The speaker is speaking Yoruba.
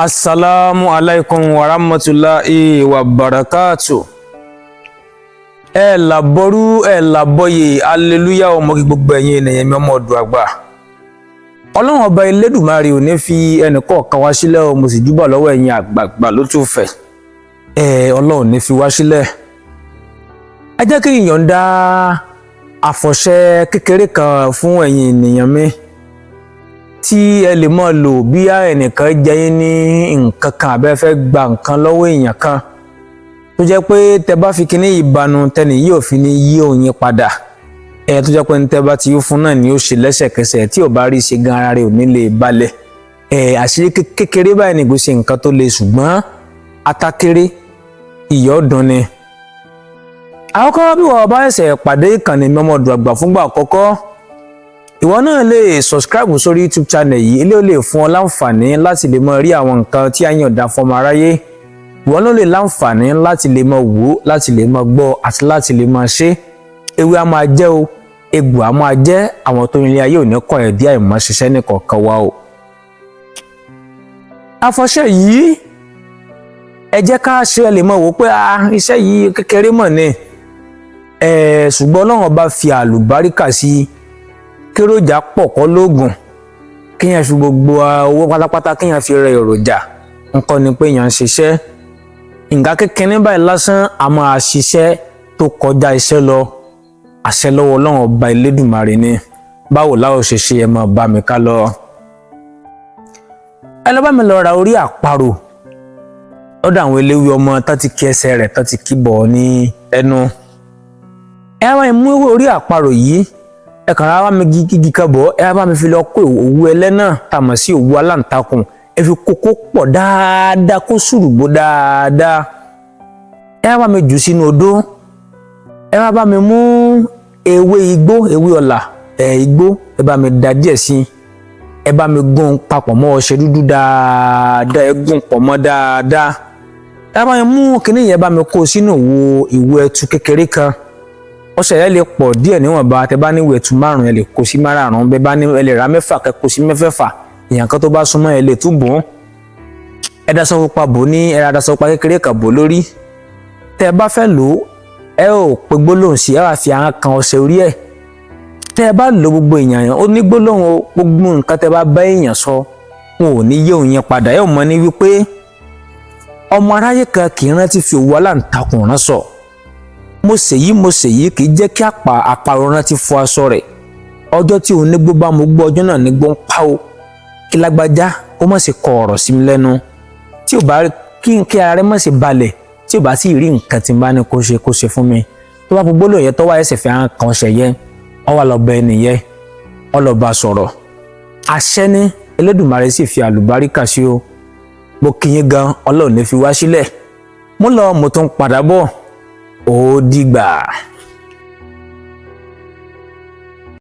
Assalamu alaikum wa rahmatulahi wa barakatu. Ẹ làbọrú, ẹ làbọyè, aleluya. Ọmọ kí gbogbo ẹ̀yin ènìyàn mi, ọmọ ọdún àgbà. Ọlọ́run Ọba Elédùmarè ò ní fi ẹnìkọ̀ọ̀kan wá sílẹ̀ o. Mo sì júbà lọ́wọ́ ẹ̀yin àgbààgbà ló tún fẹ̀. Ẹ Ọlọ́run ní fi wá sílẹ̀. Ẹ jẹ́ kí n yọ̀ǹda àfọ̀ṣẹ kékeré kan fún ẹ̀yin ènìyàn mi tí ẹ lè máa lò bí ẹnìkan jẹ yín ní nǹkan kan, àbẹ́ fẹ́ gba nǹkan lọ́wọ́ èèyàn kan, tó jẹ́ pé tẹ bá fi kíní ìbanu tẹnì yìí ò fi ní yí òun yín padà. Ẹ tó jẹ́ pé ní tẹ bá ti fún náà ni ó ṣe lẹ́sẹ̀kẹsẹ̀, tí ò bá rí ṣe gan, ara rẹ̀ ò ní lè balẹ̀. Ẹ àṣírí kékeré báyìí ní kò ṣe nǹkan tó le, ṣùgbọ́n atakéré ìyọ́ dùn ni. Àkọ́kọ́, bí wọ́n bá ṣẹ̀ṣẹ̀ pàdé ìkànnì mi, Ọmọ Ọ̀dọ̀ Àgbà, fúngbà àkọ́kọ́, ìwọ náà lè subscribe sórí YouTube channel yìí. Eléyìí lè fún ọ láǹfààní láti lè máa rí àwọn nǹkan tí a yàn dá fọmọ aráyé. Ìwọ náà lè láǹfààní láti lè máa wò ó, láti lè máa gbọ́ àti láti lè máa ṣe. Ewé a máa jẹ́ o, egbò a máa jẹ́. Àwọn tó ní ilé ayé ò ní kọ́ ẹ̀ dí àìmọ́ ṣiṣẹ́ nìkọ̀ọ̀kan wa o. Àfọ̀ṣẹ yìí, ẹ jẹ́ ká ṣe. Ẹ lè máa wò ó pé iṣẹ́ yìí kékeré mọ̀ ni, ṣùgbọ́n Ọlọ́run Ọba fi àlùbáríkà sí i. Kéròjà pọ̀ kọ́ lóògùn. Kéèyàn fi gbogbo owó pátápátá, kéèyàn fi rẹ èròjà nǹkan ni pé èèyàn ń ṣiṣẹ́. Nǹkan kékeré báyìí lásán a máa ṣiṣẹ́ tó kọjá iṣẹ́ lọ. Àṣẹ lọ́wọ́ Ọlọ́run Ọba Elédùmarè ni. Báwo láwọn ṣe ṣe? Ẹ máa bá mi ká lọ. Ẹ lọ bá mi lọ ra orí àparò lọ́dọ̀ àwọn eléwé ọmọ tán ti kí ẹsẹ̀ rẹ̀, tán ti kí bọ̀ ní ẹnu. Ẹ wá mú orí àparò yìí, ẹ kàn rárá mi gígí kan bọ̀. Ẹ bá mi fi lọ kó òwú ẹlẹ́nà tá a mọ̀ sí òwú aláǹtakùn. Ẹ fi kókó pọ̀ dáadáa, kó sùrùgbó dáadáa. Ẹ bá mi jù sínú odó. Ẹ wá bá mi mú ewé igbó, ewé ọ̀là ẹ igbó, ẹ bá mi da díẹ̀ sí i. Ẹ bá mi gún papọ̀ mọ́ ọṣẹ dúdú dáadáa. Ẹ gún pọ̀ mọ́ dáadáa. Ẹ bá mi mú kinní yẹn, bá mi kó sínú ìwo ìwo ẹtu kékeré kan. Ọṣẹ yẹn lè pọ̀ díẹ̀ níwọ̀nba. Tẹ bá ní ìwé ẹtu 5, ẹ lè kó sí márààrún. Bẹ bá ní, ẹ lè ra 6 kẹ kó sí mẹ́fẹ̀ẹ̀fà. Èèyàn kan tó bá súnmọ́, ẹ lè tún bò ó. Ẹ daṣọ pupa bò ní, ẹ daṣọ pupa kékeré kan bò lórí. Tẹ bá fẹ́ lò ó, ẹ ò pe gbólóhùn sí, ẹ wá fi ahọ́n kan ọṣẹ orí ẹ̀. Tẹ ẹ bá lo, gbogbo èèyàn ó ní gbólóhùn o. Gbogbo nǹkan tẹ bá bá èèyàn sọ, wọn ò ní yé òun yẹn padà. Ẹ ò mọ̀ ní wípé ọmọ aráyé kan kì í rántí fi òwú aláǹtakùn rán sọ. Mo ṣèyí, mo ṣèyí, kì í jẹ́ kí àpà àparò rántí fọ aṣọ rẹ̀. Ọjọ́ tí òun nígbó bá mo gbọ́, ọjọ́ náà nígbó ń pa o. Kí lágbájá kó má ṣe kọ ọ̀rọ̀ sí mi lẹ́nu, tí ò bá kí n kí ara rẹ̀ má ṣe balẹ̀, tí ò bá sì rí nǹkan tí n bá ní kó ṣe, kó ṣe fún mi. Tó bá gbogbo lóye tó wá ẹsẹ̀ fi hàn kan ṣẹ̀ yẹ, ọ wà lọ bẹ ẹnìyẹ, ọ lọ bá sọ̀rọ̀. Àṣẹ ní Elédùmarè sì fi àlùbáríkà sí o. Mo kí yín gan. Ọlọ́run ní fi wá sílẹ̀. Mo lọ, mo tún padà bọ̀. Ó dìgbà.